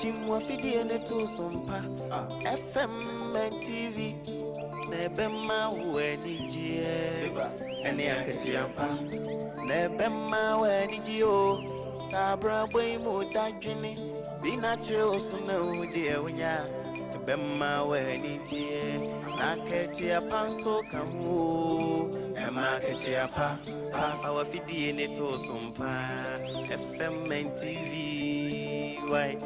Kyim w'afidie no to so mpa FM and TV na ɛbɛma wo anigyeɛ ɛne akatua pa na ɛbɛma wo anigyeɛ o. Saa abrabɔ yi mu dadwene bi na kyerɛ wo so na wo deɛ wonya ɛbɛma wo anigyeɛ na akatua pa nso ka ho o. Ɛma akatua pa pa fa w'afidie no to so mpa FM and TV why.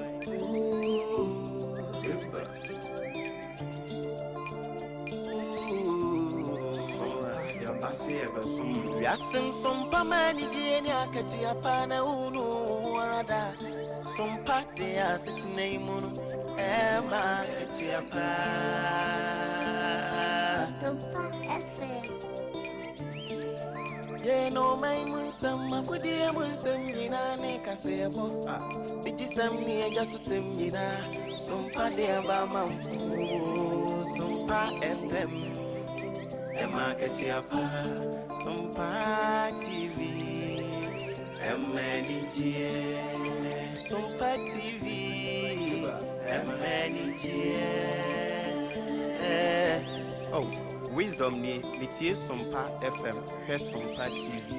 Wiase nsompa ma anigyeɛ ne akatua pa na wonu wo ho ara da. Sompa de asetena yi mu no ɛma akatua pa. Sompa FM. Yɛn ɔman mu nsɛm, akodie mu nsɛm nyinaa ne kaseɛbɔ. Bigyesɛm ne agya so sɛm nyinaa. Sompa de ɛba ma mpo. Sompa FM. Ɛma akatua pa. Sompa TV. Ɛma anigyeɛ. Sompa TV. Ɛma anigyeɛ. Oh, Wisdom nie, metie Sompa FM, hwɛ Sompa TV.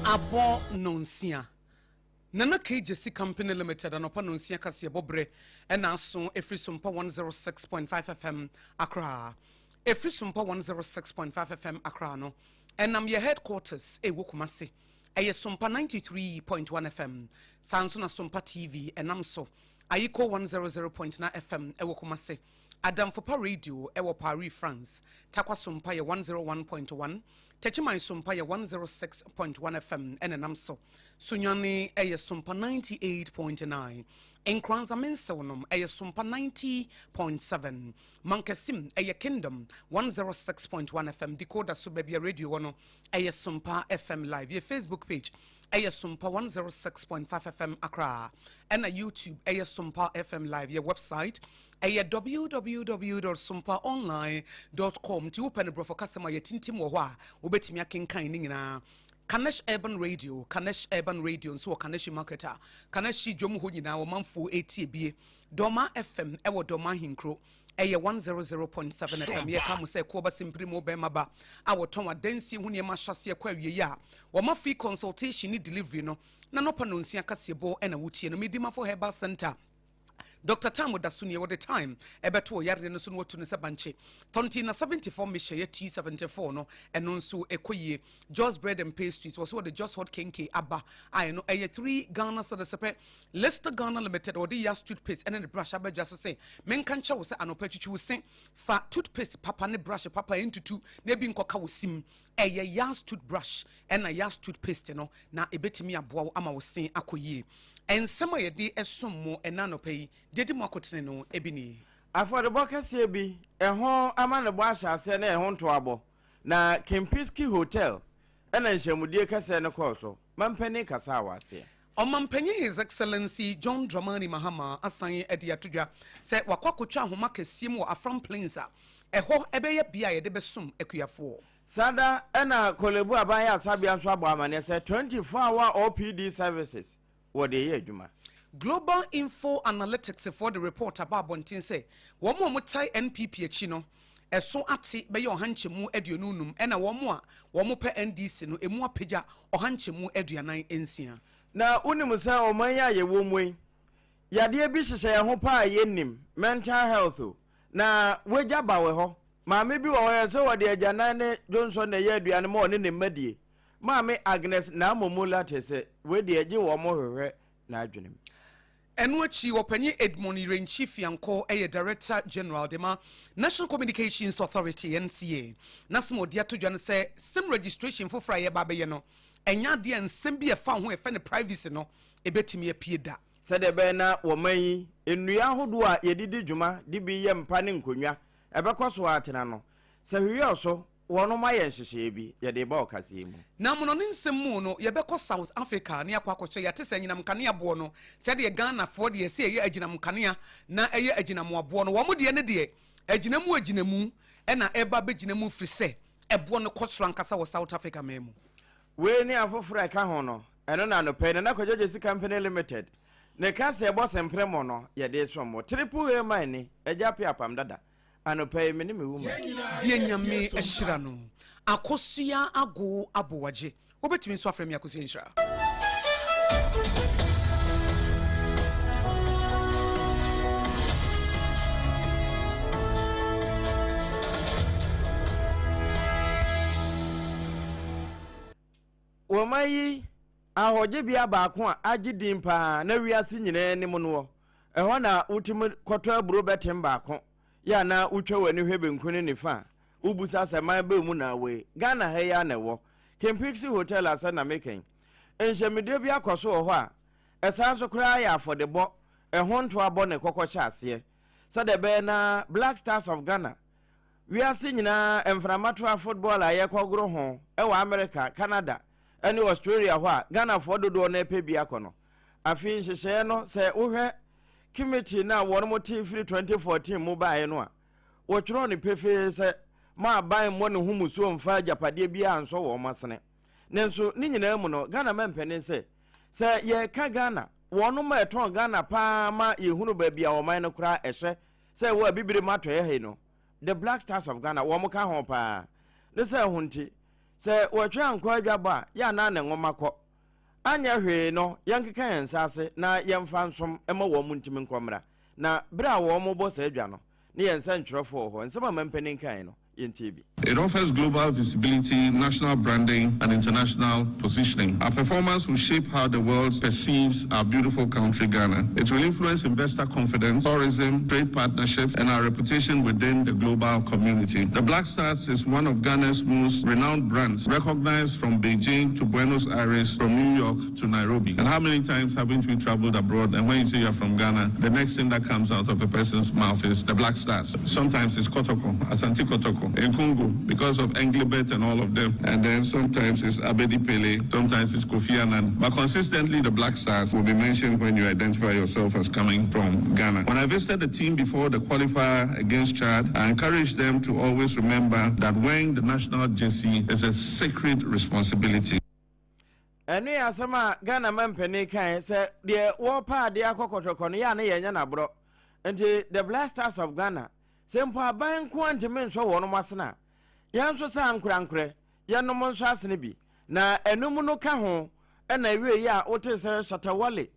Abɔ nnɔnsia. Nana K. Gyasi Company Limited anɔpa nnɔnsia kaseɛbɔ berɛ na aso ɛfiri Sompa 106.5 FM Accra. Ɛfiri Sompa 106.5 FM Accra no, ɛnam yɛ headquarters ɛwɔ Kumasi. Ɛyɛ Sompa 93.1 FM. Saa nso na Sompa TV ɛnam so. Ayiko 100.9 FM ɛwɔ Kumasi. Adamfopa Radio ɛwɔ Paris, France. Tarkwa Sompa yɛ 101.1. Techiman Sompa yɛ 106.1 FM ɛna ɛnam so. Sunyani ɛyɛ Sompa 98.9. Nkoranza Mensew nom ɛyɛ Sompa 90.7. Mankasim ɛyɛ Kingdom 106.1 FM. Decoder so baabi a radio wɔ no ɛyɛ Sompa FM Live. Yɛ Facebook page ɛyɛ Sompa 106.5 FM Accra. Ɛna YouTube ɛyɛ Sompa FM Live. Yɛ website ɛyɛ www.sompaonline.com. Nti wopɛ no borɔfo kasɛm a yɛtintim wɔ hɔ a wobɛtumi akenkan ne nyinaa. Kanesh Urban Radio, Kanesh Urban Radio nso wɔ Kaneshi Market a Kaneshi dwom hɔ nyinaa wɔmanfoɔ ɛretie bie. Dɔma FM ɛwɔ Dɔma Ahenkuro ɛyɛ 100.7 FM. Yɛka mo sɛ Kuoba Simpiri mu bɛrima ba a wɔtɔn adansie ho nneɛma ahyɛaseɛ kɔ awieeɛ a wɔma free consultation ne delivery no na nɔpa nonsia kaseɛbɔ ɛna wotie no. Medimafo Herbal Center Doctor Tam da so nie, wɔde time ɛbɛto wɔ yareɛ no so na watu no sɛ bankye. Tɔnti na 74 mehyɛ yɛ T74 no, ɛno nso ɛkɔ yie. Jos Bread and Pastries, wɔ so wɔde Jos Hot Kenke aba a ɛno ɛyɛ 3 Ghana cedis pɛ. Lister Ghana Limited, wɔde Yas toothpaste ɛne ne brush abɛdwa so se menka nkyɛ wo sɛ anɔpa twitwi wo se, fa toothpaste papa ne brush papa ɛntutu na ebi nkɔka wo sim. Ɛyɛ Yas toothbrush ɛna Yas toothpaste no na ɛbɛtumi aboa wo ama wo se akɔ yie. Nsɛm a yɛde som mo ɛnnɛ anɔpa yi de adi mo akotene no bi nie. Afɔrebɔ kɛseɛ bi, ɛho amanebɔ ahyɛ aseɛ ne ɛho ntoabɔ, na Kempinski Hotel na nhyiamudie kɛseɛ no kɔɔ so. Mampanin kasaa wɔ aseɛ. Ɔmanpanyin His Excellency John Dramani Mahama asan de ato dwa sɛ wakɔ akɔtwa ahoma kɛseɛ mu wɔ Afram Plains a ɛhɔ bɛyɛ bea a yɛde bɛsom akuafoɔ. Saa da na Korle-Bu Aban Ayaresabea nso abɔ amanneɛ sɛ 24 hour OPD services wɔde reyɛ adwuma. Global Info Analytics foɔ de report aba abɔnten sɛ wɔn a wɔtae NPP akyi no ɛso ate bɛyɛ ɔha nkyɛmu 25 ɛna wɔn a wɔpɛ NDC no ɛmu apagya ɔha nkyɛmu 46. Na wonim sɛ ɔman yi a yɛwɔ mu yi, yadeɛ bi hyehyɛ yɛn ho paa a yɛnnim, mental health o, na wagya ba wɔ hɔ. Maame bi wɔ hɔ yɛ sɛ wɔde agyanan ne dwonsɔ na ɛyɛ aduane ma ɔne ne mma die. Maame Agnes Naamomu Lartey sɛ wei deɛ gye wɔn hwehwɛ n'adwenem. Ɛno akyi, Ɔpanyin Edmund Yirenkyi Fiankor yɛ Director General de ma National Communications Authority, NCA. N'asɛm a ɔde ato dwa ne sɛ sim registration foforɔ a yɛreba abɛyɛ no, ɛnyɛ adeɛ a nsɛm bi a ɛfa ho a yɛfrɛ no privacy no ɛbɛtumi apue da. Sɛdeɛ ɛbɛyɛ na wɔman yi nnua ahodoɔ a yɛde di dwuma de bi yɛ mpa ne nkonnwa ɛbɛkɔ so ara atena no, sɛ hwehwɛ so wɔnom ayɛ nhyehyɛeɛ bi, yɛde reba ɔkaseɛ yi mu. Na amonɔne nsɛm mu no, yɛbɛkɔ South Africa na yɛakɔ akɔhyɛ, yɛate sɛ anyinam nkanea boɔ no, sɛdeɛ Ghanafoɔ deɛ sɛ ɛyɛ agyinam nkanea na ɛyɛ agyinamoa boɔ no, wɔn deɛ no deɛ agyinamu agyinamu na ɛreba abɛgyina mu firi sɛ ɛboɔ no kɔ soro ankasa wɔ South Africa man mu. Wei ne afoforɔ a ɛka ho no, ɛno na anɔpa yi Nana Kwadwo Gyasi Company Limited ne kaseɛbɔ sempremo no yɛde resom mo. Triple A man ni, Agya Appiah Apam Dada. Anɔpa yi me ne me woman. Deɛ Nyame ahyira no. Akosua Agow Aboagye. Wobɛtumi nso afrɛ me Akosua Nhyira. Wɔma yi ahɔgyebea baako a agye din paa na wiase nyinaa nim noɔ. Ɛhɔ na wotumi kɔtɔ aburo bɛtem baako yɛ a na wotwa w'ani hwɛ benku ne nifa a, wobisa sɛ man bɛn mu na wei? Ghana ha yi ara na ɛwɔ. Kempinski Hotel asɛm na meka yi. Nhyɛmudie bi akɔ so wɔ hɔ a, ɛsan nso koraa yɛ afɔdebɔ, ɛho ntoabɔ na ɛkɔkɔ hyɛ aseɛ. Sɛdeɛ ɛbɛyɛ na Black Stars of Ghana, wiase nyinaa mframatoa football a yɛkɔgoro ho wɔ America, Canada ne Australia hɔ a Ghanafoɔ dodoɔ no repɛ bi akɔ no, Afei nhyehyɛeɛ no, sɛ wohwɛ committee no a wɔn te firi 2014 mu baeɛ no a, wɔtwerɛɛ no pefee sɛ ma aban mmɔ ne ho musuo mfa agyapadeɛ biara nsɔ wɔn asene. Nanso ne nyinaa mu no, Ghana mampanin sɛ, sɛ yɛreka Ghana, wɔnom a ɛtɔn Ghana paa ma yɛhunu baabi a ɔman no koraa ɛhyɛ sɛ ɛwɔ Abibirem atɔeɛ ha yi no, The Black Stars of Ghana, wɔn ka ho paa. Ne sɛ ɛho nti, sɛ wɔtwe ankɔ adwabɔ a, yɛ anaa ne nwoma kɔ. Anyɛ hwee no, yɛnkeka yɛn nsa ase na yɛmfa nsom mma wɔn ntumi nkɔ mmra. Na bere a wɔrebɔ saa dwa no, ne yɛn nsɛntwerɛfoɔ wɔ hɔ. Nsɛm a mampanin kaeɛ no, yɛntie bi. It offers global visibility, national branding, and international positioning. Our performance will shape how the world perceives our beautiful country, Ghana. It will influence investor confidence, tourism, trade partnerships, and our reputation within the global community. The Black Stars is one of Ghana's most renowned brands, recognized from Beijing to Buenos Aires, from New York to Nairobi. And how many times haven't we traveled abroad? And when you say you're from Ghana, the next thing that comes out of a person's mouth is the Black Stars. Sometimes it's Kotoko, Asante Kotoko, in Congo, because of Englebert and all of them. And then sometimes it's Abedi Pele, sometimes it's Kofi Annan. But consistently, the Black Stars will be mentioned when you identify yourself as coming from Ghana. When I visited the team before the qualifier against Chad, I encouraged them to always remember that wearing the national jersey is a sacred responsibility. Ɛno yɛ asɛm a Ghana mampanin kae sɛ deɛ wɔrepa adeɛ akɔ kɔtɔkɔ no yɛ a na yɛnyɛ no aborɔ. Nti the Black Stars of Ghana, sɛ mpo aban nko ara ntumi nsɔ wɔnom asene a, yɛn nso sɛ ankorankorɛ yɛnom nso asene bi. Na ɛno mu no ka ho na ɛwieeɛ a wotee sɛ Shatta Wale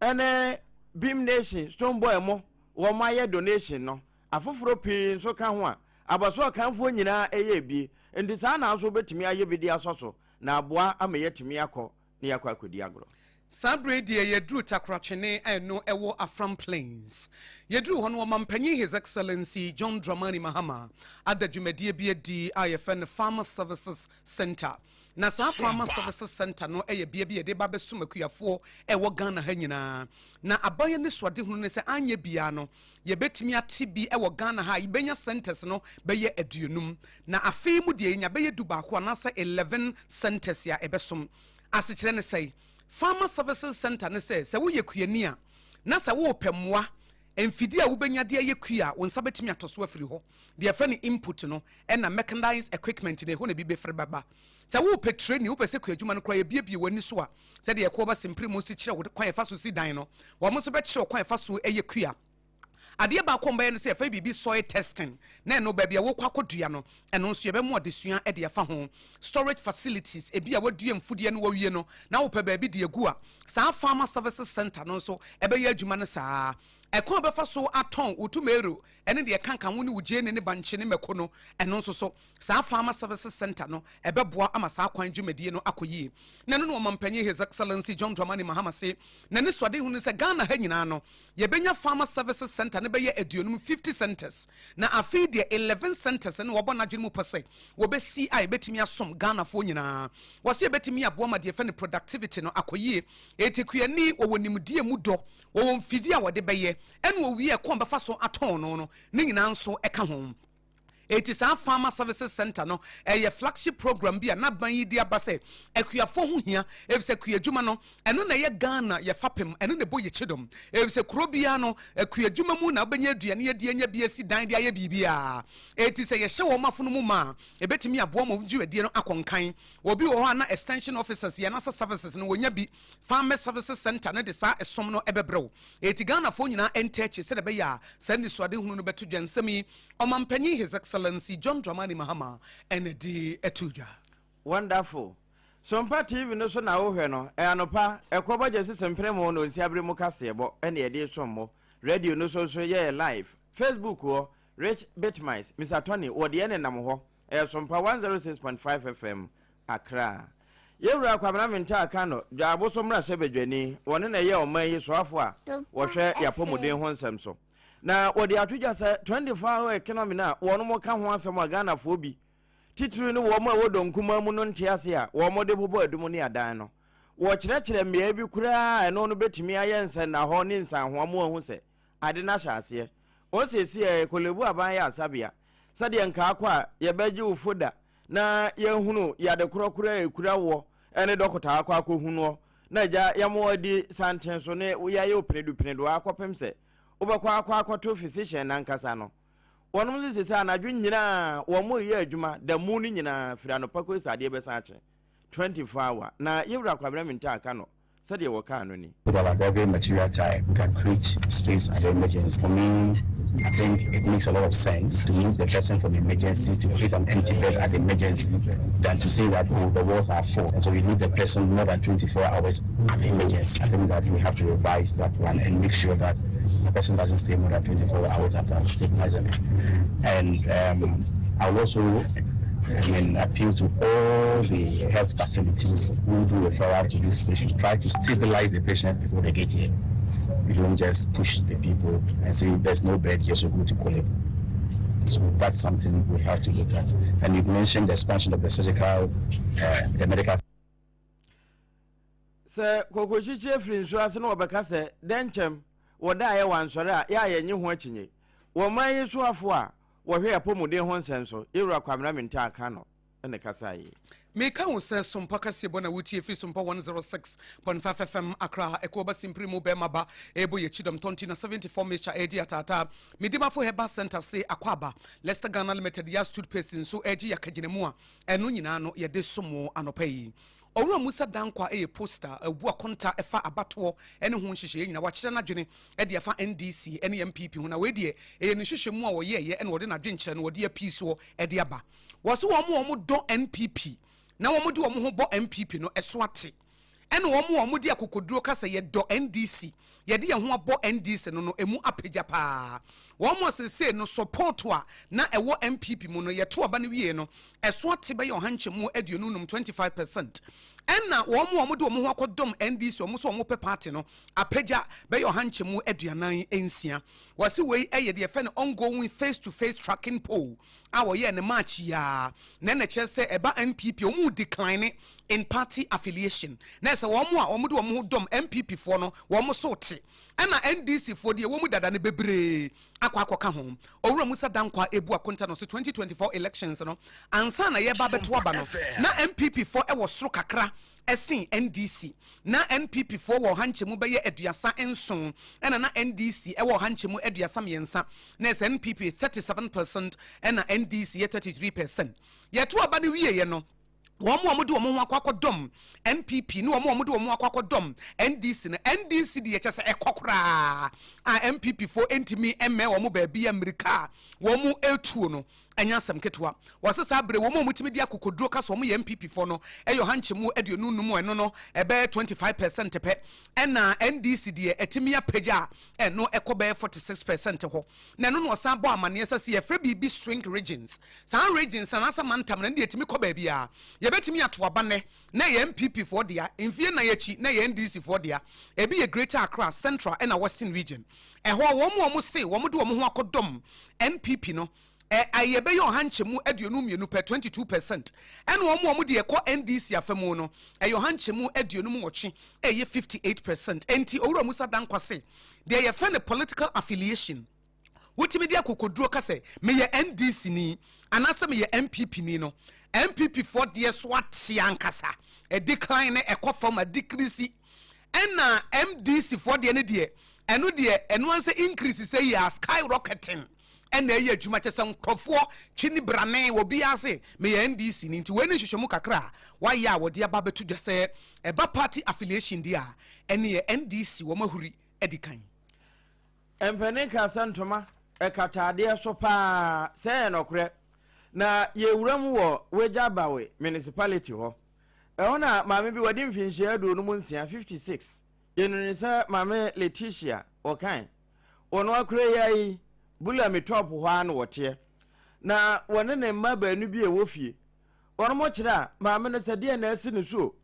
ne Bhim Nation, Stonebwoy mo wɔn ayɛ donation no. Afoforɔ pii nso ka ho a abɔso ɔkanfoɔ nyinaa ɛyɛɛ bi. Nti saa na nso wobɛtumi ayɛ bi de asɔ so na aboa ama yɛatumi akɔ na yɛakɔ akɔdi agorɔ. Saa berɛ yi deɛ yɛduru Takorah-Twene a ɛno ɛwɔ Afram Plains. Yɛduru hɔ no Ɔmanpanyin His Excellency John Dramani Mahama ada dwumadie bi adi a yɛfrɛ no Farmer Services Centre. Na saa Farmer Services Centre no yɛ bea bi a yɛde ba abɛsom akuafoɔ ɛwɔ Ghana ha nyinaa. Na aban anisoadehunu ne sɛ anyɛ biara no yɛbɛtumi ate bi wɔ Ghana ha a yɛbɛnya centres no bɛyɛ aduonum. Na afe yi mu deɛ yɛnya bɛyɛ dubaako anaasɛ 11 centres a ɛbɛsom. Asekyerɛ ne sɛe? Farmer Services Centre ne sɛ, sɛ woyɛ kuani a, na sɛ worepɛ mmoa, mfidie a wobɛnya de ayɛ kua a, wo nsa bɛtumi atɔ so afiri hɔ. Deɛ yɛfrɛ no input no, ɛna mechanized equipment no, ɛhɔ na bi bɛfiri bɛba. Sɛ worepɛ training, wopɛ sɛ kuadwuma no koraa yɛbuebue w'ani so a, sɛdeɛ yɛkɔ ba Simpiri mu si kyerɛ wo kwan a yɛfa so si dan no, wɔn nso bɛkyerɛ wo kwan a yɛfa so yɛ kua. Adeɛ baako a wɔbɛyɛ ne sɛ yɛfrɛ biribi soil testing, na ɛno baabi a wokɔ akɔdua no, ɛno nso yɛbɛmo adesua de afa ho. Storage facilities, ebi a wadua mfudeɛ no wawie no, na wopɛ baabi de agu a, saa Farmer Services Centre no nso ɛbɛyɛ adwuma no saa ara. Ɛkwan a wobɛfa so atɔn wo tomato ne deɛ ɛkanka ho ne wo gyeene ne bankye ne mako no, ɛno nso so, saa Farmer Services Centre no, ɛbɛboa ama saa kwan dwumadie no akɔ yie. Na ɛno na Ɔmanpanyin His Excellency John Dramani Mahama se n'anisoadehunu ne sɛ Ghana ha nyinaa no, yɛbɛnya Farmer Services Centre no bɛyɛ aduonum, 50 centres, na afei deɛ 11 centres no wɔabɔ n'adwene mu pɔ sɛ wɔbɛsi a ɛbɛtumi asom Ghanafoɔ nyinaa. Wɔse ɛbɛtumi aboa ma deɛ yɛfrɛ no productivity no akɔ yie. Enti kuani, wɔwɔ nimdeɛ mu dɔ, wɔwɔ mfidie a wɔde bɛyɛ, ɛna wɔwie a ɛkwan a wɔbɛfa so atɔn no no, ne nyinaa nso ka ho. Enti saa Farmer Services Centre no, ɛyɛ flagship program bi a n'aban yi de aba sɛ akuafoɔ ho hia, efisɛ kuadwuma no, ɛno na ɛyɛ Ghana yɛ fapem, ɛno na ɛbɔ yɛ kyidɔm. Efisɛ kuro biara no, akuadwuma mu na wobɛnya aduane adi, anya bi asi dan de ayɛ biribiara. Enti sɛ yɛhyɛ wɔn afono mu ma a, ɛbɛtumi aboa ma wɔn dwumadie no akɔ nkan. Obi wɔ hɔ a na extension officers yɛ anaasɛ services no, wɔnya bi. Farmer Services Centre no de saa ɛsom no bɛbrɛ wo. Enti Ghanafoɔ nyinaa nta akyi sɛdeɛ ɛbɛyɛ a saa anisoadehunu no bɛto dwa. Nsɛm yi, Ɔmanpanin His Excellency John Dramani Mahama na ɛde too dwa. Wonderful. Sompa TV no so na wohwɛ no, ɛ anɔpa, ɛkɔ bɔ gyesi sempene mo na onsi abere mu kaseɛbɔ ɛna yɛde resom mo. Radio no so nso yɛyɛ live. Facebook hɔ, Rich Bitmice, Mister Tony, wɔ deɛ nenam hɔ. Ɛyɛ Sompa 106.5 FM, Accra. Yɛn Wura Kwabena Mintah Akanno, Dwaaboso mmarahyɛbadwani, wɔne na ɛyɛ ɔman yi soafo a wɔhwɛ yɛapɔmuden ho nsɛm so. Na wɔde ato dwa sɛ 24 hour economy no a wɔnom ka ho asɛm a Ghanafoɔ bi, titiriw ne wɔn a ɛwɔ dɔm kumaa mu no nte ase a wɔn de bobɔ adum ne adan no. Wɔkyerɛkyerɛ mmeae bi koraa a ɛno no bɛtumi ayɛ nsɛnnahɔ ne nsanhoa ma wɔahu sɛ ade no ahyɛ aseɛ. Wɔsiesie Korle-Bu aban ayaresabea sɛdeɛ nkaa kɔ a yɛbɛgye wo foda na yɛahunu yade korɔ koraa a ɛkura woɔ ne dɔkota akɔ akɔhu noɔ na agya yɛma wo adi santen so ne yɛayɛ wo penedu penedu ara kɔpem sɛ wobɛkɔ akɔ akɔto physician no ankasa no. Wɔnom nso sese anadwo nyinaa wɔn reyɛ adwuma da mu no nyinaa firi anɔpa kɔsi sɛ adeɛ bɛsan akye 24 hour na yɛwura Kwabena Mintah aka no sɛdeɛ wɔkaa no ni. But at every material time, we can create space at the emergency. For me, I think it makes a lot of sense to move the person from emergency to create an empty bed at the emergency than to say that, oh, the walls are full. And so we need the person more than 24 hours at the emergency. I think that we have to revise that one and make sure that the person doesn't stay more than 24 hours after stabilizing it. And I will also I mean, appeal to all the health facilities who do referrals to these patients, try to stabilize the patients before they get here. You don't just push the people and say there's no bed here, so go to Korle Bu. So that's something we have to look at. And you've mentioned the expansion of the surgical, the medical. Sɛ kokokyikyi firi nsuo ase na wɔbɛka sɛ dɛnkyɛm wɔ da a yɛ wansɔre a yɛ a yɛnye ho akyinye. Wɔ man yi soafo a wɔhwɛ apɔmuden ho nsɛm so, Yɛwura Kwamina Mintah Akanno ne kasaeɛ yi. Meka wo sɛ Sompa kaseɛbɔ na wotie firi Sompa 106.5 FM Accra ɛkoɔ ba simpiri mu bɛɛma ba ɛɛbɔ yɛ kyidɔm tɔnti na 74 mixture ɛɛdi ataataa Medimafo Herbal Centre se Akwaaba Leicester Ghana Limited Yas Toothpaste nso ɛɛgye yɛ akagyinamu a ɛno nyinaa no yɛde som wo anɔpa yi. Owura Musa Dankwa yɛ poster a obu akonta fa abatoɔ ne ho nhyehyɛeɛ nyinaa. Wakyerɛ n'adwene de afa NDC ne NPP ho na wei deɛ ɛyɛ ne nhwehwɛmu a ɔyɛeɛ na ɔde n'adwenkyerɛ no ɔde apii soɔ de aba. Wɔse wɔn a wɔdɔ NPP na wɔde wɔn ho bɔ NPP no ɛso ate ɛna wɔn a wɔde akokoduro ka sɛ yɛdɔ NDC, yɛde yɛn ho abɔ NDC no no ɛmu apagya paa. Wɔn a seesei no support a na ɛwɔ NPP mu no yɛto aba no wiee no ɛso ate bɛyɛ ɔha nkyɛmu 25, 25%. Ɛna wɔn a wɔde wɔn ho akɔdɔm NDC wɔn nso wɔpɛ party no apagya bɛyɛ ɔha nkyɛmu 46. Wɔse wei yɛ deɛ yɛfrɛ no ongoing face to face tracking poll a wɔyɛɛ no March yi ara na ɛna ɛkyerɛ sɛ ɛba NPP a wɔn decline in party affiliation na ɛsɛ wɔn a wɔde wɔn ho dɔm NPP foɔ no wɔn so te ɛna NDC foɔ deɛ wɔn mu dada no bebree akɔ akɔka ho. Owura Musa Dankwa ebu akonta no so 2024 elections no ansa na yɛba abɛto aba no na NPP foɔ ɛwɔ soro kakra ɛsen NDC. Na NPP foɔ wɔ ɔha nkyɛmu bɛyɛ 37 ɛna na NDC ɛwɔ ɔha nkyɛmu 33 na ɛsɛ NPP 37% ɛna NDC yɛ 33%. Yɛto aba no wieɛ no. Wɔn a wɔde wɔn ho akɔ akɔdɔm NPP ne wɔn a wɔde wɔn ho akɔ akɔdɔm NDC no, NDC deɛ kyɛ sɛ ɛkɔ koraa a NPP foɔ ntumi mmɛn wɔn baabi a mmirika a wɔn retuo no ɛnyɛ asɛm ketewa. Wɔse saa bere wɔn a wɔtumi de akokoduro ka sɛ wɔn yɛ NPP foɔ no ɛyɛ ɔha nkyɛmu 25, ɛno no ɛbɛyɛ 25% pɛ, ɛna NDC deɛ ɛtumi apagya a ɛno ɛkɔ bɛyɛ 46% hɔ. Na ɛno na ɔsan bɔ amaneɛ sɛ sɛ yɛfrɛ biribi swing regions, saa regions no anaasɛ mantam no, ɛno deɛ ɛtumi kɔ baabiara. Yɛbɛtumi ato aba nnɛ na ɛyɛ NPP foɔ dea, mfeɛ nnan akyi na ɛyɛ NDC foɔ dea. Ebi yɛ Greater Accra, Central ɛna Western Region. Ɛhɔ wɔn a wɔse wɔn de wɔn ho akɔdɔm NPP no, ɛ, ɛyɛ bɛyɛ ɔha nkyɛmu 22 pɛ, 22%. Ɛna wɔn a wɔde ɛkɔ NDC afa mu no, ɛyɛ ɔha nkyɛmu 58, ɛyɛ 58%. Enti Owura Musa Dankwa se, deɛ yɛfrɛ no political affiliation, wotumi de akokoduro ka sɛ meyɛ NDC ni anaasɛ meyɛ NPP ni no, NPP foɔ deɛ so ate ankasa, ɛdecline no ɛkɔ fam, adecrease. Ɛna MDC foɔ deɛ no deɛ, ɛno deɛ ɛno ansɛ increase sɛ yɛ a skyrocketing ɛna ɛyɛ adwuma, kyɛ sɛ nkurɔfoɔ kyi ne brane wɔ bi ase meyɛ NDC ni. Nti wei ne nhwehwɛmu kakra a wayɛ a wɔde aba abɛto dwa sɛ ɛba party affiliation deɛ a, ɛne yɛ NDC wɔn ahuri adi kan. Mpanin ka sɛ ntoma ɛkata adeɛ so paa, sɛ ɛyɛ nɔkorɛ. Na yɛwura mu wɔ Wagya Bawe Municipality hɔ. Ɛhɔ na maame bi wadi mfinhyia 56, 56. Yɛnu ne sɛ Maame Letitia wɔkan. Wɔn akora yi ara yi, Bulami Top hɔ ara na wɔteɛ. Na wɔne ne mma baanu bi a ɛwɔ fie. Wɔn kyerɛ a, maame no sɛ deɛ na asi ne so o.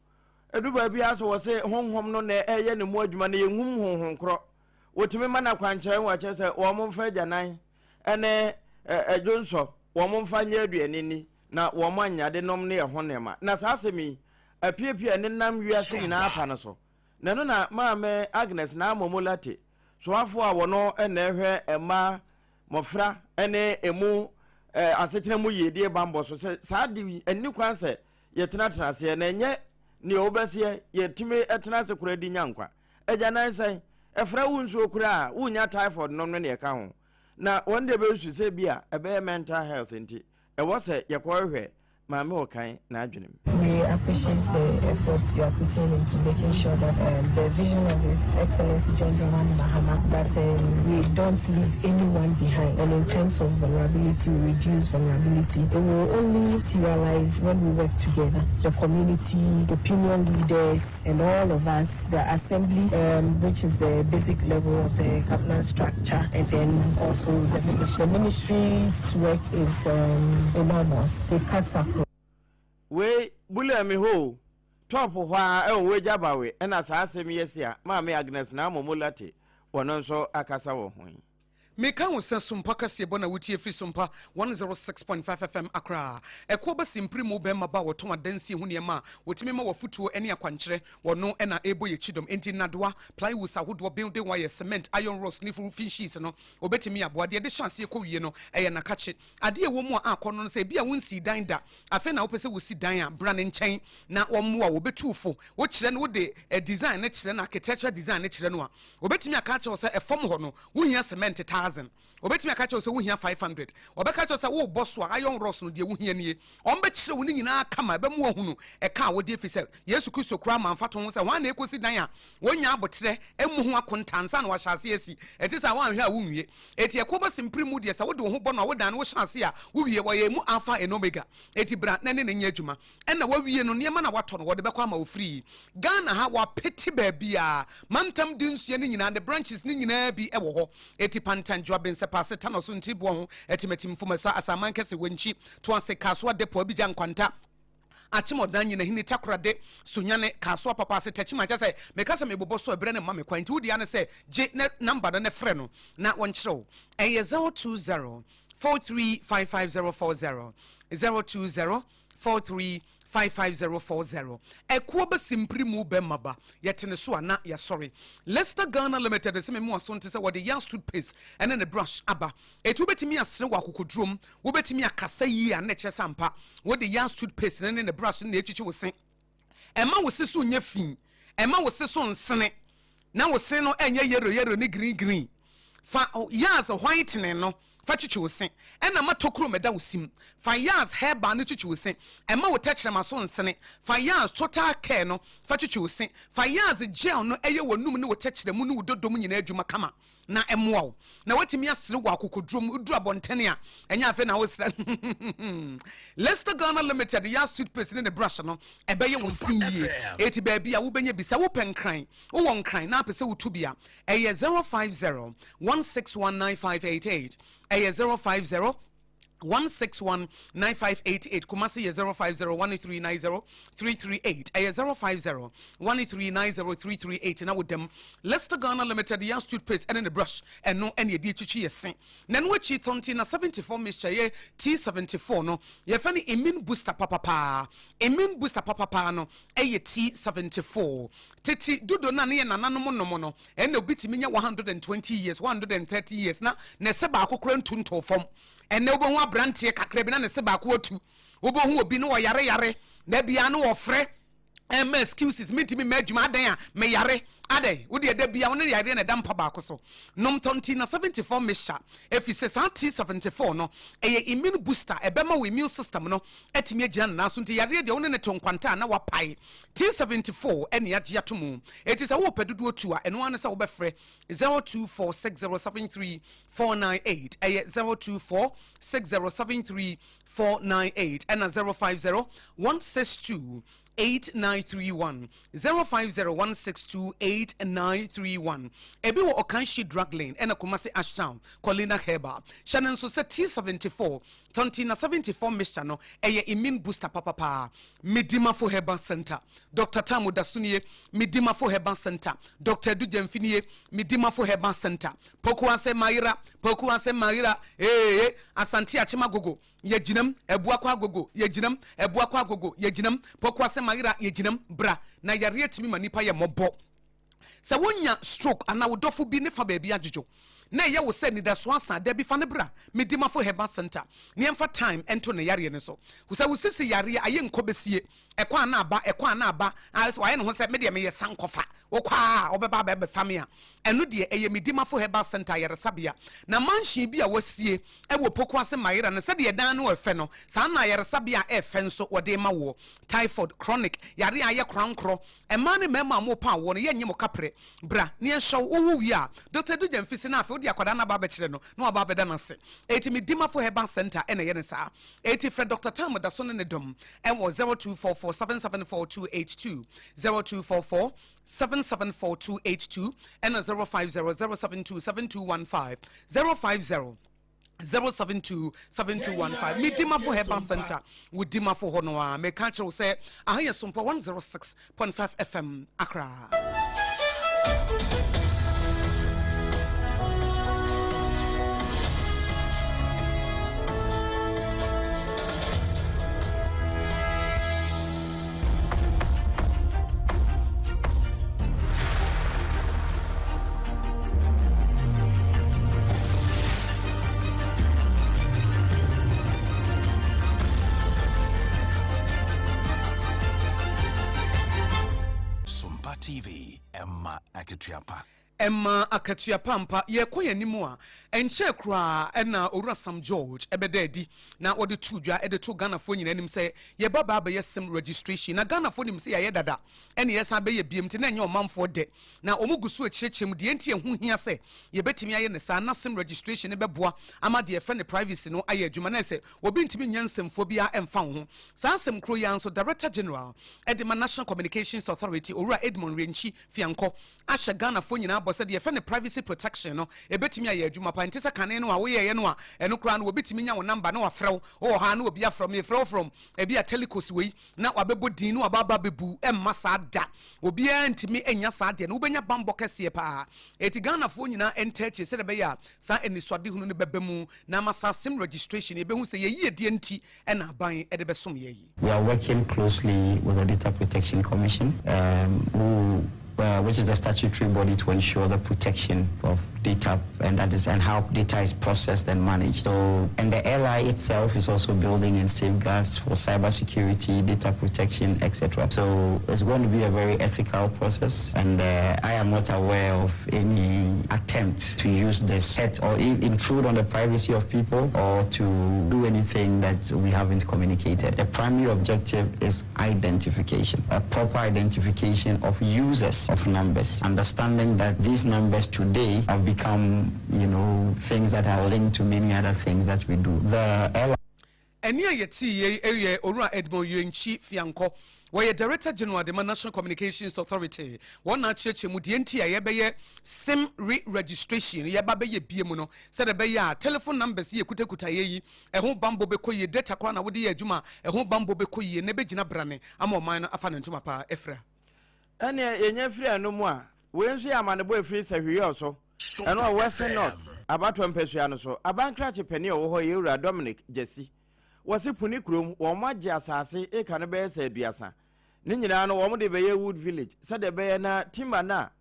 Ɛdu baabi ara sɛ wɔse honhom no na ɛyɛ ne mu adwuma na yɛnhum honhom korɔ. Wɔtumi ma no akwankyerɛ wɔ kyerɛ sɛ wɔn mfa agyanan ne ɛdwonsɔ, wɔn mfa nyɛ aduane ni na wɔn anyade nom ne ɛho nneɛma. Na saa asɛm yi apiapia ne nam wiase nyinaa apa no so. Na ɛno na Maame Agnes Naamomo Lartey, soafoɔ a wɔno na ɛhwɛ mmaa, mmɔfra ne ɛmu asetena mu yiedie bammɔ so sɛ saa de yi ɛnni kwan sɛ yɛtenatena aseɛ na ɛnyɛ nea wobɛseɛ yɛtumi tena ase koraa di nya nkwa. Agyanan sɛn? Ɛfra wo nsuo koraa a, wonnya typhoid nom no ne ɛka ho. Na wɔn deɛ bɛsu sɛ bi a ɛbɛyɛ mental health nti ɛwɔ sɛ yɛkɔhwehwɛ Maame Ɔkan n'adwenem. We appreciate the efforts you are putting into making sure that um, the vision of His Excellency John Dramani Mahama, that um, we don't leave anyone behind. And in terms of vulnerability, we reduce vulnerability. It will only materialize when we work together. The community, the opinion leaders, and all of us, the assembly, um, which is the basic level of the governance structure, and then also the ministry. The ministry's work is um, enormous. It cuts across. Wei Bulemi hɔ o, top hɔ ara ɛwɔ Wagya Bawe ɛna saa asɛm yi asi a Maame Agnes Naamomo Lartey wɔno nso akasa wɔ ho yi. Meka wo sɛ Sompa kaseɛbɔ na wotie firi Sompa 106.5 FM Accra. Ɛkoɔ ba simpiri mu bɛrima ba a wɔtɔn adansie ho nneɛma a wɔtumi ma wo afotuo ne akwankyerɛ. Wɔno na ɛrebɔ yɛn kyidɔm. Enti nnadewa, plywoods ahodoɔ, building wires, cement, iron rods ne roofing sheets no, wɔbɛtumi aboa. Deɛ ɛde hyɛ aseɛ kɔ wie no, ɛyɛ nnakakye. Adeɛ a ɛwɔ mu a akɔ no ne sɛ ebia wonsii dan da, afei na wopɛ sɛ wosi dan a, bra ne nkyɛn na ɔmmoa wo. Ɔbɛtu wo fo. Wokyerɛ no, wode design no kyerɛ no, architectural design no kyerɛ no a, Obetumi aka akyerɛ wo sɛ ɛfam hɔ no, wuhia cement 1,000. Obetumi aka akyerɛ wo sɛ wuhia 500. Ɔbɛka akyerɛ wo sɛ worebɔ so a, iron rods no, deɛ wuhia nie. Wɔbɛkyerɛ wo ne nyinaa kama, ɛbɛma woahunu ɛka a wode efisɛ Yesu Kristo koraa maa mfatoho sɛ hwan na ekosi dan a wɔnnya aboterɛ mmu ho akontaa ansa na wɔahyɛ ase asi. Ɛte saa a, woanhwɛ a wunwie. Enti ɛko ba simpiri mu deɛ, sɛ wode wo ho bɔ no a, wo dan no wohyɛ ase a, wowie. Wɔyɛ emu Alpha and Omega. Enti bra na ne no nyɛ adwuma. Ɛna wawie no nneɛma na watɔ no wɔde bɛkɔ ama wo free. Ghana ha wapete baabiaa, mantam dunsua no nyinaa ne branches no nyinaa bi wɔ hɔ. Eti Pantan, Juaben, Sɛpaase, Tanoso, Ntiriboɔ ho, Atimatim, Mfomasa, Asaman Kɛse, Wenchi, Toase, Kasoa Depot, Abidjan, Nkwanta, Akyem Ɔdan, Nyinahini, Takorade, Sunyani, Kasoa, Papaase, Techiman, kyerɛ sɛ meka sɛ mebobɔ so a ɛberɛ no mma me kwan nti wo dea ne sɛ gye ne number no ne frɛ no na wɔnkyerɛ wo. Ɛyɛ 020 4355040, 020 4355040. Ɛkoɔ bɛ simpiri mu bɛ maba yɛte ne so a na yɛasɔre. Lester Ghana Limited sɛ memu aso nte sɛ wɔde Yas toothpaste ɛne ne brush aba. Eti wobɛtumi asere wɔ akokodurom, wobɛtumi akasa yie a na ɛkyerɛ sɛ ampa wode Yas toothpaste ne ne brush no na ɛtwitwi wo se. Ɛmma wo se so nyɛ fi, ɛmma wo se so nsene, na wo se no nyɛ yellow yellow ne green green. Fa Yaz whitening no. fa twitwi wo se, ɛna ma tokuro mmɛda wo sim. Fa Yaz Herbal no twitwi wo se, ɛmma wo tɛkyerɛma so nsene. Fa Yaz Total Care no fa twitwi wo se. Fa Yaz Gel no ɛyɛ w'anum ne wo tɛkyerɛmu ne wo dodom nyinaa adwuma kama na ɛmmoa wo na woatumi asere wɔ akokoduro mu. Woduru abɔntene a, ɛnyɛ afei na wosere. Lester Ghana Limited Yaz Toothpaste ne ne brush no, ɛbɛyɛ wo se yie. Eti baabi a wobɛnya bi, sɛ wopɛ Nkran, wowɔ Nkran na apɛ sɛ wotu bi a, ɛyɛ 050 161 9588. Ɛyɛ 050 161 9588. Kumasi yɛ 050 1390 338. Ɛyɛ 050 1390 338 na wodam. Lester Ghana Limited Yas toothpaste ɛne ne brush, ɛno ɛne ɛde akyikyi yɛ se. Na ɛno akyi tɔnti na 74 mixture yɛ T74 no, yɛfɛ no immune booster papapaa. Immune booster papapaa no ɛyɛ T74. Tete dodo no a ne yɛ nananom nom no, ɛna obi tumi nya 120 years, 130 years na ne se baako kora ntu ntoo fam. Ɛnɛ wobɛhu aberanteɛ kakra bi na ne se baako atu. Wobɛhu obi na ɔyare yare na bia na ɔfrɛ ɛma excuses, mentumi mma adwuma, adan a meyare adan. Wode ɛda bia wo ne yareɛ na ɛda mpa baako so. Nom tɔnti na 74 mixture, ɛfiri sɛ saa T74 no ɛyɛ immune booster, ɛbɛma wo immune system no atumi agyina ne nan so, nti yareɛ deɛ wo ne ne to nkwanta a na wapae. T74 ɛne agye ato mu. Ɛti sɛ wopɛ dodoɔ tu a, ɛno ara ne sɛ wobɛfrɛ 0246073498. Ɛyɛ 0246073498 ɛna 050 162 8931, 0501628931. Ebi wɔ Ɔkanhyi Drug Lane ɛna Kumasi Ashtown Colina Herbal. Hyɛ no nso sɛ T74 Tontina 74 mixture no ɛyɛ immune booster papapaa. Medimafo Herbal Center, Dr. Tam Odasunie. Medimafo Herbal Center, Dr. Edu Gyamfinie. Medimafo Herbal Center, Pokuase Mayera, Pokuase Mayera, ee Asante Akyem Agogo yɛgyinam, Abuakɔ Agogo yɛgyinam, Abuakɔ Agogo yɛgyinam, Pokuase Mayera yɛgyinam. Bra na yareɛ tumi ma nipa yɛ mmɔbɔ. Sɛ wonya stroke anaa wo dɔfo bi ne fa baabi adwodwo na ɛyɛ wo sɛ nidaso asa, da bi fa no bra Medimafo Herbal Center na yɛmfa time nto ne yareɛ no so. Sɛ wo sisi yareɛ ayɛ nkɔ bɛsie, ɛkɔ a na aba, ɛkɔ a na aba, ayɛ sɛ wayɛ ne ho sɛ medeɛ meyɛ sankɔfa, wokɔ a wobɛba abɛfa me a, ɛno deɛ ɛyɛ Medimafo Herbal Center ayaresabea. Na mansion bi a wasie ɛwɔ Pokuase Mayera no, sɛdeɛ dan no ɛfɛ no, saa na ayaresabea a ɛfɛ nso wɔde ma woɔ. Typhoid, chronic, yareɛ a ayɛ korankorɔ, mmaa ne mmarima a morepa awoɔ no, yɛnnye mo kaprɛ. Bra na yɛnhyɛ wo. Wowo wie a, Dɔkta Adu Gyamfi se na afei wode akwadaa no aba abɛkyerɛ no na waba abɛda no ase. Enti Medimafo Herbal Centre na ɛyɛ no saa. Enti frɛ Dɔkta Tam Daso ne ne dɔm wɔ 0244 774 282, 0244 774 282 ɛna 050 072 7215, 050 072 7215. Medimafo Herbal Center, wo dimafo hɔ no a meka kyerɛ wo sɛ aha yɛ Sompa 106.5 FM Accra. Sompa TV, ɛma akatua pa. Ɛma akatua pa mpa. Yɛkɔ yɛn anim a, ɛnkyɛɛ koraa ɛna Owura Sam George ɛbɛda adi na wɔde to dwa de to Ghanafoɔ nyinaa anim sɛ yɛba ba abɛyɛ sim registration. Na Ghanafoɔ nim sɛ yɛayɛ dada ɛna yɛsan bɛyɛ biom, nti na ɛnyɛ ɔmanfoɔ dɛ. Na wɔn gu so rekyerɛkyerɛ mu deɛ nti ɛho hia sɛ yɛbɛtumi ayɛ no saa, na sim registration no bɛboa ama deɛ yɛfrɛ no privacy no ayɛ adwuma, na ɛsɛ obi ntumi nnya nsɛmfua biara ɛmfa wo ho. Saa asɛm koro yi ara nso Director General de ma National Communications Authority, Owura Edmund Rienchi Fiankɔ, ahyɛ Ghanafoɔ nyinaa bɔ sɛ deɛ yɛfrɛ no privacy protection no ɛbɛtumi ayɛ adwuma paa. Nte sɛ kane no a woyɛeɛ no a ɛno koraa no obi tumi nya wo number na wafrɛ wo, wowɔ hɔ a na obi afrɛ wo, mefrɛ wo from ebi a telecos wei na wabɛbɔ din na waba aba abɛbu, ɛmma saa da. Obiara ntumi nnya saa adeɛ no, wobɛnya bammɔ kɛseɛ paa. Enti Ghanafoɔ nyinaa ntaa akyire sɛdeɛ ɛbɛyɛ a saa anisoadehunu no bɛba mu na ama saa sim registration yɛbɛhu sɛ yɛn yiedie nti na aban de bɛsom yɛn yi. We are working closely with the Data Protection Commission, who uh, which is the statutory body to ensure the protection of data and that is and how data is processed and managed. So, and the LI itself is also building in safeguards for cybersecurity, data protection, etc. So it's going to be a very ethical process, and uh, I am not aware of any attempt to use the set or intrude on the privacy of people or to do anything that we haven't communicated. The primary objective is identification, a proper identification of users of numbers, understanding that these numbers today have become, you know, things that are linked to many other things that we do. The L Ɛnne a yɛtee yei yɛ Owura Edmond Yirenkyi Fiankɔ. Wɔyɛ Director General de ma National Communications Authority. Wɔn na akyerɛkyerɛ mu deɛ nti a yɛbɛyɛ sim re-registration, yɛba bɛyɛ bie mu no, sɛdeɛ ɛbɛyɛ a telephone numbers yi yɛkutakuta yɛ yi, ɛho bammɔ bɛkɔ yie, data koraa na wode yɛ adwuma a, ɛho bammɔ bɛkɔ yie na ɛbɛgyina brane ama ɔman no afa ne ntoma paa afira. Ɛnneɛ yɛnya firi ɛno mu a, wei nso yɛ amanebɔ a ɛfiri Sahwiyɔɔ so, ɛno wɔ Western North abatoɔ mpasua no so. Abankrakye panin a ɔwɔ hɔ yɛ Owura Dominic Gyasi. Wɔse Puni kurom, wɔn agye asase eka no bɛyɛ sɛ aduasa. Ne nyinaa no wɔn de bɛyɛ Wood Village sɛdeɛ ɛbɛyɛ na timber no a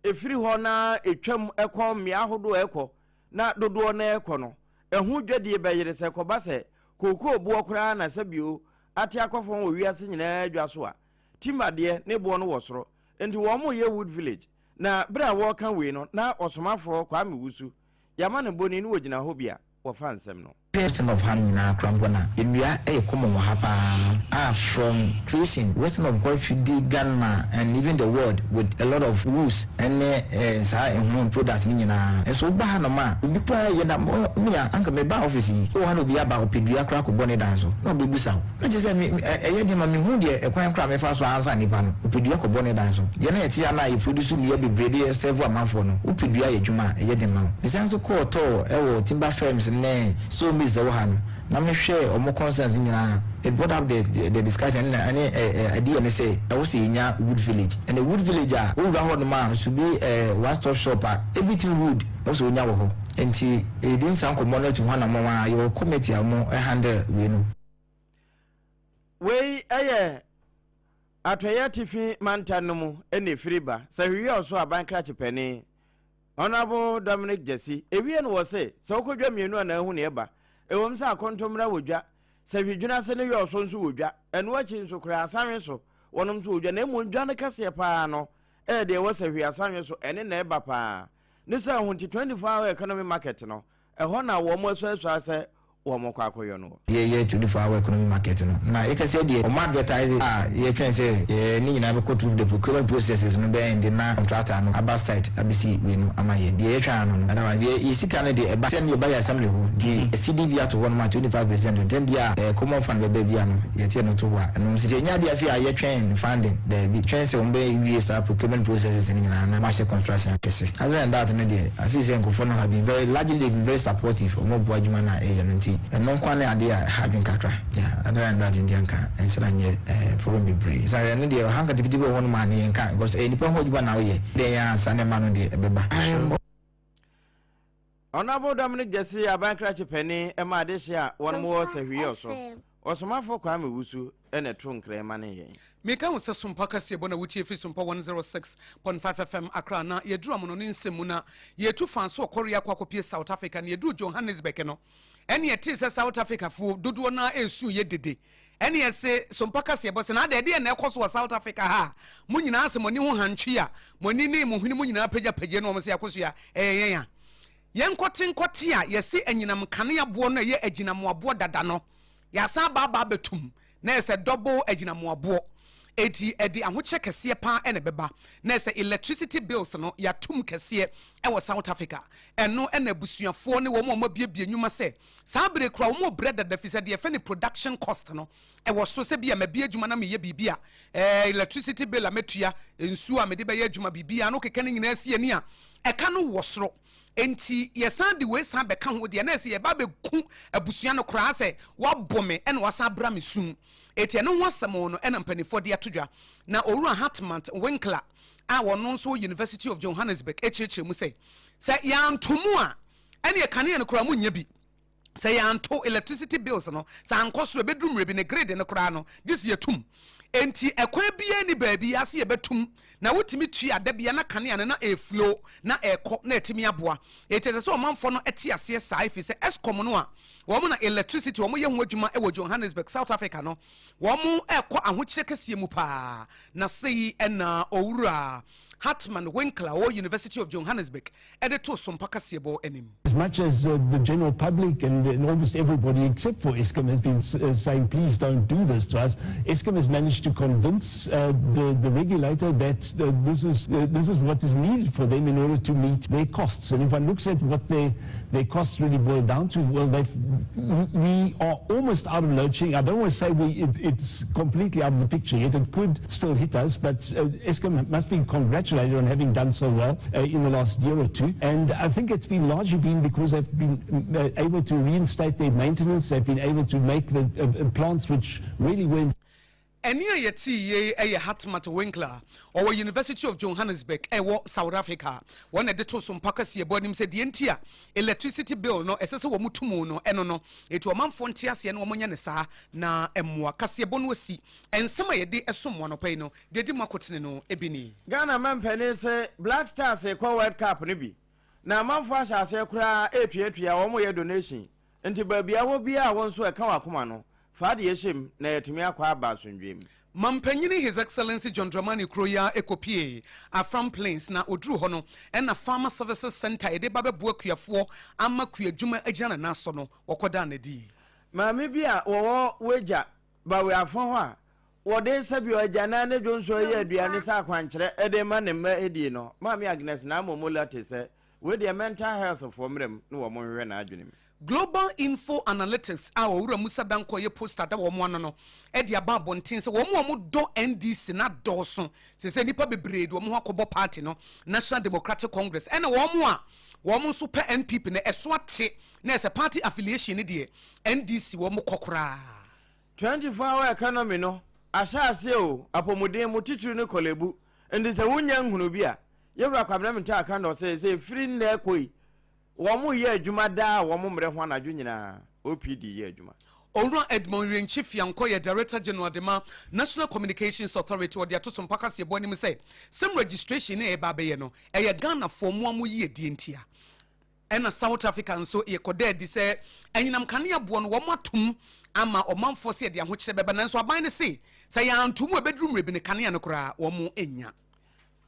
ɛfiri hɔ na ɛtwam kɔ mmea ahodoɔ a ɛkɔ na dodoɔ no ɛkɔ no, ɛho dwadie bɛyere sɛ ɛkɔba sɛ kookoo boɔ koraa na sɛbio ate akɔ fam wɔ wiase nyinaa dwa so a. Timber deɛ, ne boɔ no wɔ soro. Enti wɔn reyɛ Wood Village. Na berɛ a wɔreka wei no, na Ɔsomafoɔ Kwame Wusu, yɛama no boni na ɔgyina hɔ bi a, wɔfa nsɛm no. Western of ha no nyinaa koraa mpo na nnua yɛ common wɔ ha paa a from creation western of kɔ fidi Ghana and even the world with a lot of wools ne saa ɛho products no nyinaa nso woba ha nom a obi koraa yɛ na me a anka me ba office yi wowɔ ha na obi aba ɔpɛ dua koraa kɔbɔ ne dan so na ɔbɛbusa wo Na kyerɛ sɛ me, me, ɛyɛ den ma mehu deɛ ɛkwan koraa a mɛfa so ansa nnipa no. Wopɛ dua kɔbɔ ne dan so. Yɛn a yɛte ha no a yɛ produce nnua bebree de serve amanfoɔ no, wopɛ dua yɛ adwuma a, ɛyɛ den ma wo. Mesan nso kɔɔ tour wɔ timber firms ne saw mills a ɛwɔ ha no, na mehwɛɛ wɔn concerns nyinaa. It brought up the, the discussion ɛne, ɛne ɛ, ɛ, idea ne sɛ ɛwɔ sɛ yɛnya wood village. And a wood village a, wowura hɔ nom a, should be a one stop shop a everything wood ɛwɔ sɛ wonya wɔ hɔ. Nti yɛdi nsa nkɔmmɔ no atu ho anammɔn a, yɛwɔ committee a wɔn handle wei no. Wei yɛ Atɔeɛ Atifi Mantam no mu na ɛfiri ba. Sɛ hwehwɛ ɔso aban krakye panin, Honourable Dominic Gyasi, ɛwie no wɔ se, sɛ wokɔ dwa mmienu a na ahu nea ɛba. Ɛwom sɛ akontommra wɔ dwa, sɛ hwedwene ase ne yɔɔso nso wɔ dwa, ɛno akyi nso koraa asanwe so wɔnom nso wɔ dwa, na mmom dwa no kɛseɛ pa ara no yɛ deɛ ɛwɔ sahwi asanwe so, ɛne na ɛba pa ara. Ne sɛ ho nti 24 hour economy market no, ɛhɔ na wɔn asuasua sɛ wɔn kɔ akɔyɔ no wɔ. Yɛyɛ 24 hour economy market no na yɛkɛsɛ deɛ wɔn advertise a yɛtwɛn sɛ yɛ ne nyinaa bɛkɔ through the procurement processes no bɛ end na contractor no aba site abɛsi wei no ama yɛn deɛ yɛtwɛn ano no otherwise yɛ yɛ sika no deɛ ɛba sɛ yɛba yɛ assembly hɔ nti yɛsi de bi ato hɔ nom a 25 percent no ntɛm bi a ɛɛ common fund bɛba bi a no yɛte ɛno to hɔ a ɛno nso nti ɛnyɛ adeɛ afei a yɛtwɛn funding daabi twɛn sɛ wɔn bɛ wie saa procurement processes no nyinaa na wɔahyɛ construction akɛse other than that no deɛ I feel sɛ nkurɔfoɔ no have been very largely they been very supportive wɔn boa adwuma no a ɛyɛ no nti ɛno nko ara ne adeɛ a ɛha adwene kakra yeah other than that ndeɛ nka ɛnhyɛ da nyɛ eh, problem bebree sɛ ɛno deɛ ɔha nketenkete bi wɔ hɔ nom a ne yɛnka because ɛyɛ nipa ho adwuma na woyɛ deɛ yɛn a saa nneɛma no deɛ ɛbɛba. Honourable Dominic Gyasi aban krakye panin ma adehye a wɔnom wɔ Sahwiyɔ so. Ɔsomafo Kwame Wusu na ɛto nkra ma ne yɛn. Meka wo sɛ Sompa kaseɛbɔ na wotie firi Sompa 106.5 FM Accra na yɛduru amonɔne nsɛm mu na yɛtu faa so ɔkɔre akɔ akɔpie South Africa na yɛduru Johannesburg no ɛne yɛtee sɛ South Africa foɔ dodoɔ no ara ɛresu yɛ dede ɛne yɛse Sompa kaseɛbɔ sɛ na adɛn ɛdeɛn na ɛkɔ so wɔ South Africa ha a mo nyinaa sɛ mo ani ho hantwi a mo ani ne mo hwene mu nyinaa pagyapagye na wɔn sɛ yɛakɔsua ɛyɛ yɛn a yɛnkɔte nkɔte a yɛse anyinam nkanea boɔ no ɛyɛ agyinamoaboɔ dada no Yɛasan aba aba abɛtom na ɛyɛ sɛ double agyinamoaboɔ. Enti ɛde ahokyerɛ kɛseɛ paa na ɛbɛba. Na ɛsɛ electricity bills no yɛatom kɛseɛ wɔ South Africa. Ɛno na abusuafoɔ ne wɔn a wɔabuebue nnwuma sɛ saa berɛ yi koraa wɔn rebrɛ dada firi sɛ deɛ yɛfrɛ no production cost no ɛwɔ so sɛ bi a mabue adwuma na meyɛ biribi a ɛɛ electricity bill a mɛtua, nsuo a mede bɛyɛ adwuma, biribiara no wokeka ne nyinaa si ani a ɛka no wɔ soro. Enti yɛsan de wei san bɛka ho deɛ, na ɛsɛ yɛba abɛku abusua no koraa sɛ wabɔ me ɛna wasan abra me su. Enti ɛno ho asɛm no ɛna mpanimfoɔ de ato dwa. Na Owura Hartmut Winkler a ɔno nso wɔ University of Johannesburg kyerɛkyerɛ mu sɛ, sɛ yɛanto mu a, ɛneɛ kanea no koraa monnya bi. Sɛ yɛanto electricity bills no, sɛ ankɔ soro, ɛbɛduru mmerɛ bi ne grid no koraa no, gye sɛ yɛtum. Enti ɛkwan biara nni baabi a sɛ yɛbɛtum na wotumi tua da biara na kanea no na ɛreflow na ɛrekɔ na ɛtumi aboa. Enti ɛsɛ sɛ ɔmanfoɔ no te aseɛ saa ɛfiri sɛ Eskom no a wɔn na electricity wɔn yɛ ho adwuma wɔ Johannesburg, South Africa no wɔn rekɔ ahokyerɛ kɛseɛ mu paa na sei na Owura Hartmann Winkler a ɔwɔ University of Johannesburg de too Sompa kaseɛbɔ anim. As much as uh, the general public and, and almost everybody except for Eskom has been uh, saying, please don't do this to us, Eskom has managed to convince uh, the, the regulator that uh, this, is, uh, this is what is needed for them in order to meet their costs. And if one looks at what their, their costs really boil down to, well, we are almost out of load shedding. I don't want to say we, it, it's completely out of the picture yet. It could still hit us, but uh, Eskom must be congratulated on having done so well uh, in the last year or two. And I think it's been largely been because they've been uh, able to reinstate their maintenance. They've been able to make the uh, uh, plants which really were Ɛnne a yɛtee yei yɛ Hartmut Winkler, ɔwɔ University of Johannesburg ɛwɔ South Africa. Wɔn na ɛde too so mpa kaseɛbɔ anim sɛ deɛ nti a electricity bill no ɛsɛ sɛ wɔn to mu no ɛno no, enti ɔmanfoɔ nte aseɛ na wɔnyɛ no saa na mmoa. Kaseɛbɔ no asi. Nsɛm a yɛde som mo anɔpa yi no, deɛ ɛdi mu akotene no bi nie. Ghana mampanin se Black Stars rekɔ World Cup no bi na amanfoɔ ahyɛ aseɛ koraa retuatua wɔn yɛ donation nti baabi a wɔ biara a wo nso ɛka w'akoma no fa adeɛ hyɛ mu na yɛatumi akɔ aba asomdwoeɛ mu. Mampanyini His Excellency John Dramani kuro yi ara kɔpuee Afram Plains na ɔduruu hɔ no na Farmer Services Centre a yɛde ba bɛboa akuafoɔ ama kuadwuma agyina ne nan so no wɔkɔdaa no adi. Maame bi a wɔwɔ Wagya, Bawe afa hɔ a wɔde sɛbio agyanan ne dwonsɔ yɛ aduane sɛ akwankyerɛ de rema ne mma die no, Maame Agnes Naamomo Lartey sɛ wei deɛ mental health foɔ mmra mu na wɔn nhwehwɛ n'adwene mu. Global Info Analytics a Owura Musa Dankwa yɛ poster da wɔn ano no de aba abɔnten sɛ wɔn a wɔdɔ NDC no adɔɔso. Seesei nnipa bebree de wɔn ho akɔbɔ party no, National Democratic Congress, ɛna wɔn a wɔn nso pɛ NPP no, ɛso ate na ɛsɛ party affiliation no deɛ NDC wɔn kɔ koraa. 24 hour economy no ahyɛ aseɛ o, apɔmuden mu titiri ne Korle-Bu, nti sɛ wonnya nhunu bi a, Yɛwura Kwabena Mintah Akandoh sɛ sɛ ɛfiri nnɛ rekɔ yi, Wɔyɛ adwuma daa a wɔmmrɛ ho anadwo nyinaa. OPD yɛ adwuma. Owura Edmond Wirenkyi Fiankor yɛ Director General de ma National Communications Authority. Ɔde ato so mpa kaseɛbɔ anim sɛ sim registration no a yɛreba abɛyɛ no, ɛyɛ Ghanafoɔ mo a mo yiedie ntia. Ɛna South Africa nso yɛkɔda adi sɛ anyinam kanea boɔ no wɔn atom ama ɔmanfoɔ sɛ yɛde ahokyerɛ bɛba nanso aban no se sɛ yɛanto mu a ɛbɛduru mmerɛ bi no kanea no koraa wɔn nnya.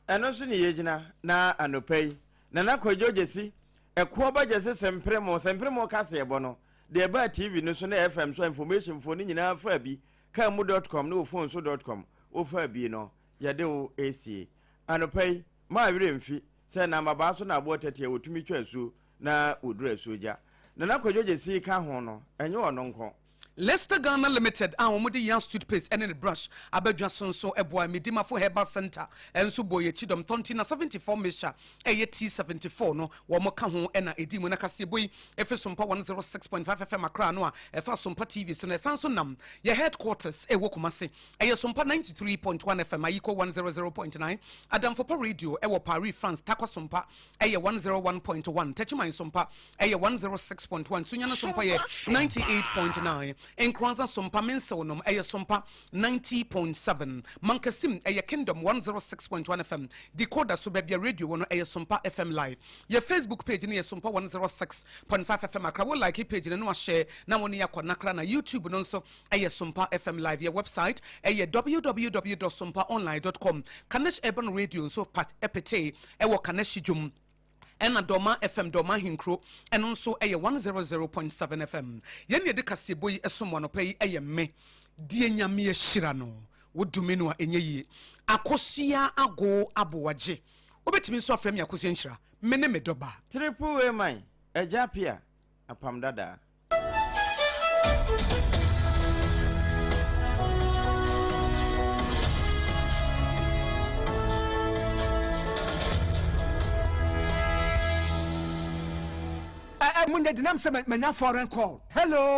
Ɛno so ne yɛgyina na anɔpa yi Nana Kwadwo Gyasi, ɛkoɔ ba Gyasi Sempremo, Sempremo kaseɛbɔ no, deɛ ɛbaa TV no so ne FM so a information foɔ no nyinaa faa bi, kaa mu dot com ne wo phone so dot com, wo faa bi no, yɛde wo resie. Anɔpa yi, maa werɛ mfi sɛ na mmabaa so na aboɔ tɛteɛ wɔtumi twa asuo na wɔduru asuo gya. Nana Kwadwo Gyasi ka ho no, ɛnyɛ ɔno nko. Lester Ghana Limited a wɔde Yas toothpaste ne ne brush aba dwa so nso boae. Medimafo Herbal Centre nso bɔɔ yɛn kyidɔm. Tɔnti na 74 mixture a ɛyɛ T74 no, wɔka ho na ɛdii mu. Na kaseɛbɔ yi firi Sompa 106.5 FM Accra no a ɛfa Sompa TV so no, ɛsan nso nam yɛn headquarters ɛwɔ Kumasi. Ɛyɛ Sompa 93.1 FM, Ayiko 100.9, Adamfopa Radio ɛwɔ Paris, France, Tarkwa Sompa ɛyɛ 101.1, Techiman Sompa ɛyɛ 106.1, Sunyani Sompa yɛ 98.9, Nkoranza Sompa Mensew nom ɛyɛ Sompa 90.7, Mankasim ɛyɛ Kingdom 106.1 FM, Decoder so baabi a radio wɔ no ɛyɛ Sompa FM Live. Yɛ Facebook page no yɛ Sompa 106.5 FM Accra, wo like page no na wahyɛ na wo ne yɛ akɔ nakra na YouTube no nso ɛyɛ Sompa FM Live. Yɛ website ɛyɛ www.sompaonline.com. Kanesh Urban Radio nso pat ɛpetee ɛwɔ Kaneshie dwom. Ɛna Dɔma FM, Dɔma Ahenkuro, ɛno nso ɛyɛ 100.7 FM. Yɛn na yɛde kaseɛbɔ yi ɛsom wo anɔpa yi ɛyɛ me, deɛ Nyame ahyira no, wo dome no a ɛnyɛ yie. Akosua Agoo Aboagye. Wobɛtumi nso afrɛ me Akosua Nhyira. Me ne me dɔba. Triple A man, Agya Appiah, Apam Dadaa. Ɛ ɛ mo nyɛ denam sɛ manya foreign call. Hello.